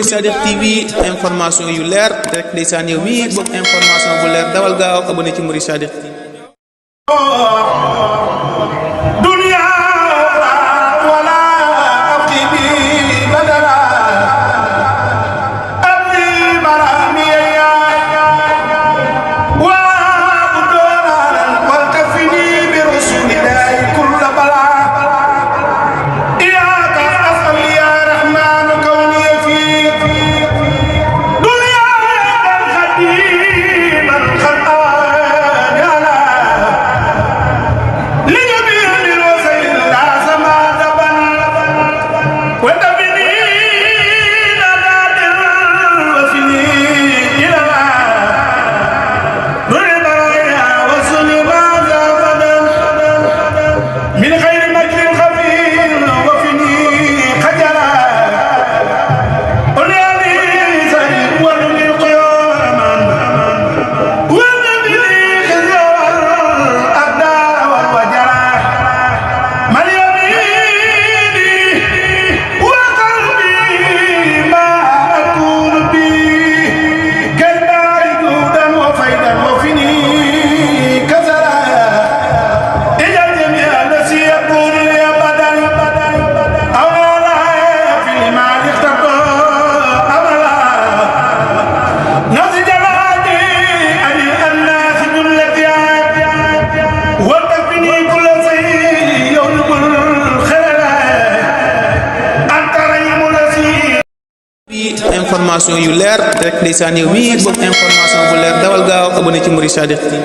Sadikh TV information yu leer rek ndeysaan yow mi bëgg information bu leer dawal gaaw abonné ci Mouride Sadikh TV information yu leer rek ndeysaan yow mi bëgg information bu leer dawal gaaw abonné ci Mouride Sadikh TV